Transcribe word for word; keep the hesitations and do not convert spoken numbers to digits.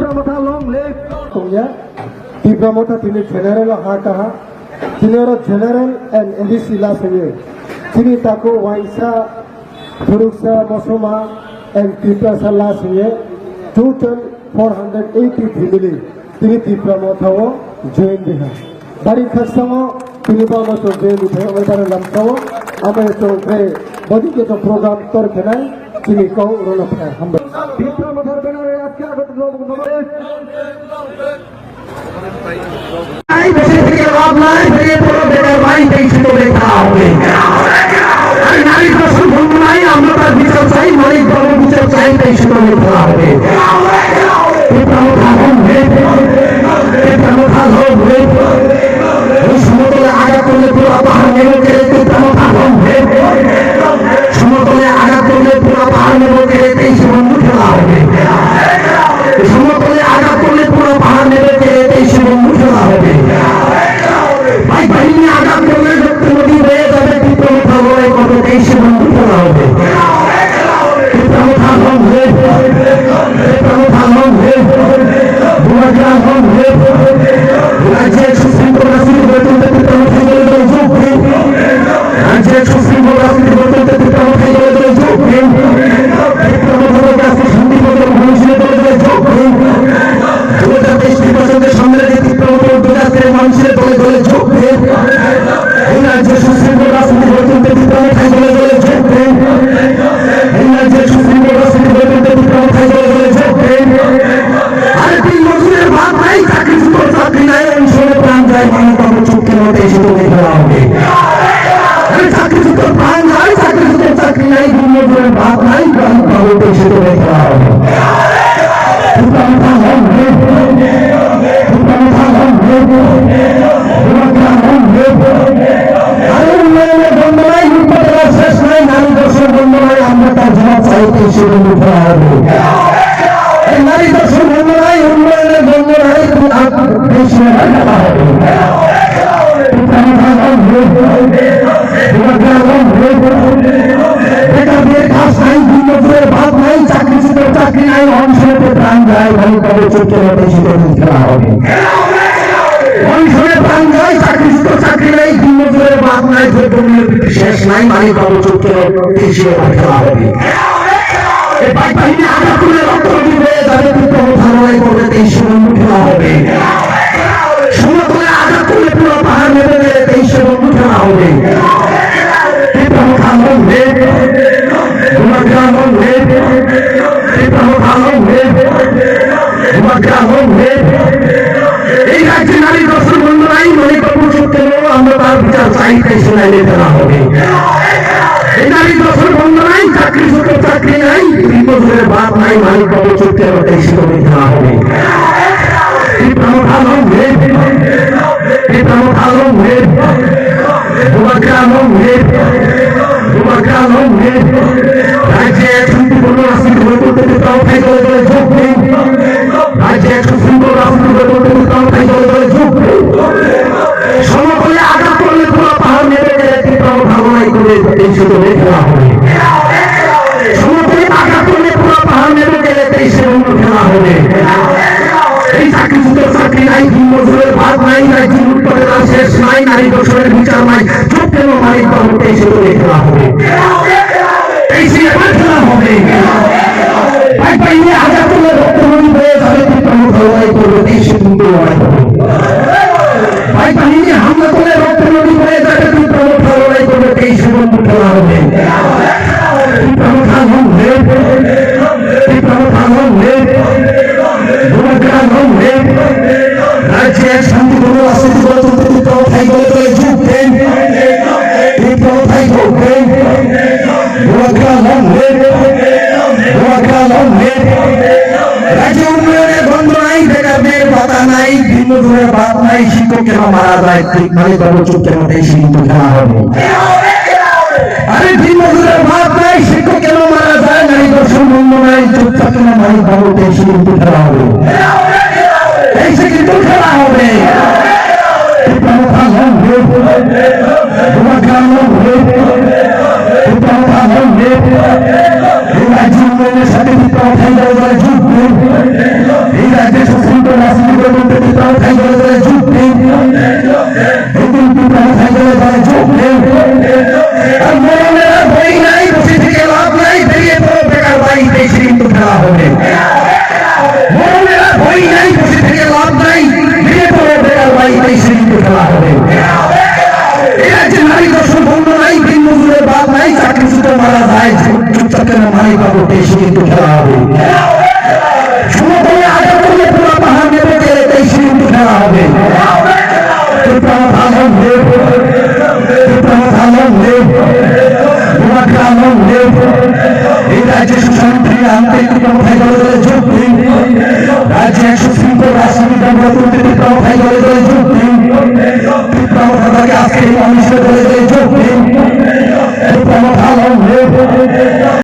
Tipra Motha long live. Tongya. Tipra Motha tini general ha kaha. Tini oro general and A D C last ye. Tini tako waisa Thuruksa, Mosoma, and Tiprasa last ye. Total four hundred eighty family. Tini Tipra Motha o join diha. Bari khaksa o tini bo no chwng je ni thai bai bari lamsa o. Amo ye chwng khe bodi khe to program tor khenai tini kau rono phai hambai. Tipra Motha banner e aske agat log. নাই, বসে থেকে লাভ নাই, বেরিয়ে পড়ো, বেকার ভাই, এই সুযোগে খেলা হবে। আর নারী দর্শন বন্ধ নাই, আমরা তার বিচার চাই, মানিক বাবুর বিচার চাই, এই সুযোগে খেলা হবে। Tipra Motha long live, Tipra Motha long live। ওই সমতলে আঘাত করলে পুরো পাহাড় নেমে গেলে Tipra Motha long live। সমতলে আঘাত করলে পুরো পাহাড় নেমে গেলে তেইশে বন্ধু খেলা হবে। সমতলে আঘাত করলে পুরো পাহাড় নেবে, তেইশে বন্ধু খেলা হবে। ভাই বাহিনী আঘাত করলে রক্ত নদী বয়ে যাবে, Tipra Motha লড়াই করবে, তেইশে বন্ধু খেলা হবে। Tipra Motha long live, Tipra Motha long live, Bubagra long live। রাজ্যে সুশৃঙ্খল রাজনীতি গড়ে তুলতে Tipra Motha দলে দলে যোগ দিন। রাজ্যে সুশৃঙ্খল রাজনীতি গড়ে তুলতে Tipra Motha দলে দলে যোগ দিন। Tipra Motha আজকে শান্তিপূর্ণ মহামিছিলে দলে দলে যোগ দিন। দু হাজার তেইশ নির্বাচনকে সামনে রেখে Tipra Motha আজকের মহামিছিলে দলে দলে যোগ দিন। এই রাজ্যে সুশৃঙ্খল রাজনীতি গড়ে তুলতে Tipra Motha দলে দলে যোগ দিন। এই রাজ্যে সুশৃঙ্খল রাজনীতি গড়ে তুলতে Tipra Motha দলে দলে যোগ দিন। আরে দিন মজুরের ভাত নাই, চাকরি চুকর চাকরি নাই, অনশনে প্রাণ যায়, মানব বাবু চুপ কেন, তেইশে তো খেলা হবে। আরে চাকরি চুকর প্রাণ যায়, চাকরি চুকর চাকরি নাই, দিন মজুরের ভাত নাই, মানব বাবু তেইশে তো খেলা হবে। Tipra Motha long live, Tipra Motha long live, Tipra Motha long live। আরে উন্নয়নের বন্দনায় লুটপাটের আর শেষ নাই, নারী দর্শন বন্দনায় আমরা তার জবাব চাই, তেইশে বন্ধু খেলা হবে। এই নারী দর্শন বন্দনায়, উন্নয়নের বন্দনায়, আর তেইশে বন্ধু খেলা হবে। Tipra Motha long live, Tipra Motha long live। বেকারদের কাজ নাই, দিন মজুরের ভাত নাই, চাকরি চুকর চাকরি নাই, অনশনে প্রাণ যায়, ভাই, তবে চুপ কেন, তেইশে বন্ধু খেলা হবে। অনশনে প্রাণ যায়, চাকরি চুকর চাকরি নাই, দিন মজুরের ভাত নাই, দ্রব্যমূল্য বৃদ্ধি শেষ নাই, মানিক বাবু চুপ কেন, তেইশে বন্ধু খেলা হবে। এই ভাই বাহিনী আঘাত করলে রক্ত নদী বয়ে যাবে, Tipra Motha লড়াই করবে, তেইশে বন্ধু খেলা হবে। সমতলে আঘাত করলে পুরো পাহাড় নেমে গেলে তেইশে বন্ধু খেলা হবে। Tipra Motha long live, Bubagra long live, Tipra Motha long live, Bubagra long live। এই রাজ্যে নারী দর্শন বন্ধ নাই, মানিক বাবু চুপ কেন, আমরা তার বিচার চাই, তেইশে নাইলে খেলা হবে। এই নারী দর্শন বন্ধ নাই, চাকরি চুকর চাকরি নাই, দিন মজুরের ভাত নাই, মানিক বাবু চুপ কেন, তেইশে তো খেলা হবে। Tipra Motha long live, Tipra Motha long live, Bubagra long live, Bubagra long live। রাজ্যে এক শান্তিপূর্ণ রাজনীতি গড়ে তুলতে Tipra Motha দলে দলে যোগ দিন। রাজ্যে এক সুশৃঙ্খল রাজনীতি গড়ে তুলতে Tipra Motha দলে দলে যোগ দিন। সমতলে আঘাত করলে পুরো পাহাড় নেবে গেলে Tipra Motha লড়াই করবে, এই সুযোগে খেলা হবে। সমতলে আঘাত করলে পুরো পাহাড় নেবে গেলে তেইশে বন্ধু খেলা হবে। এই চাকরি চুকর চাকরি নাই, দিন মজুরের ভাত নাই, রাজ্যে লুটপাটের আর শেষ নাই, নারী দর্শনের বিচার নাই, চুপ কেন, মানিক বাবু, তেইশে তো খেলা হবে। তেইশে এবার খেলা হবে। ভাই ভাই নিয়ে আঘাত করলে রক্ত নদী বয়ে যাবে, Tipra Motha লড়াই করবে, তেইশে কিন্তু লড়াই হবে। ভাই বাহিনী হামলা করলে রক্ত নদী বয়ে যাবে, Tipra Motha লড়াই করবে, তেইশে বন্ধু খেলা হবে। Tipra Motha long live, Tipra Motha long live, Bubagra long live। রাজ্যে এক শান্তিপূর্ণ রাজনীতি গড়ে তুলতে Tipra Motha দলে দলে যোগ দিন, Tipra Motha যোগ দিন। Bubagra long live, Bubagra long live। রাজ্যে উন্নয়নের গন্ধ নাই, বেকারদের ভাতা নাই, দিনমজুরের ভাত নাই, শিক্ষক কেন মারা যায়, ঠিক মানিক বাবু চুপ কেন, তেইশে কিন্তু খেলা হবে। আরে দিনমজুরের ভাত নাই, শিক্ষক কেন মারা যায়, নারী দর্শন বন্ধ নাই, চুপচাপ কেন, মানিক বাবু, তেইশে কিন্তু খেলা হবে। তেইশে কিন্তু খেলা হবে। Tipra Motha long live, Bubagra long live, Tipra Motha long live। এই রাজ্যের উন্নয়নের সাথে Tipra Motha দলে দলে যোগ দিন। এই রাজ্যে মথায় দলে দলে যোগ দিন। হিন্দু ত্রিপুরা মথায় দলে দলে যোগ দিন। আর মরণের আর ভয় নাই, বসে থেকে লাভ নাই, বেরিয়ে পড়ো বেকার বাড়ি, তেইশে কিন্তু খেলা হবে। মরণের আর ভয় নাই, বসে থেকে লাভ নাই, বেরিয়ে পড়ো বেকার বাড়ি, তেইশে কিন্তু খেলা হবে। এই রাজ্যে নারী দর্শন বন্ধ নাই, দিন মজুরের বাদ নাই, চাকরিচ্যুত মারা যায়, চুপচাপ কেন মারি পাবো, তেইশে কিন্তু খেলা হবে। সমতলে আঘাত করলে পুরা পাহাড় নেবে গেলে তেইশে কিন্তু খেলা হবে। ত্রিপুরা মথা long live, ত্রিপুরা মথা long live, গোমাতা long live। এই রাজ্যে সুশান্তি আনতে ত্রিপুরা মথায় দলে দলে যোগ দিন। রাজ্যে একশো শৃঙ্খল রাজনীতি গড়ে তুলতে ত্রিপুরা মথায় দলে দলে যোগ দিন। ত্রিপুরা মথাকে আজকে এই মানুষের দলে দলে যোগ দিন।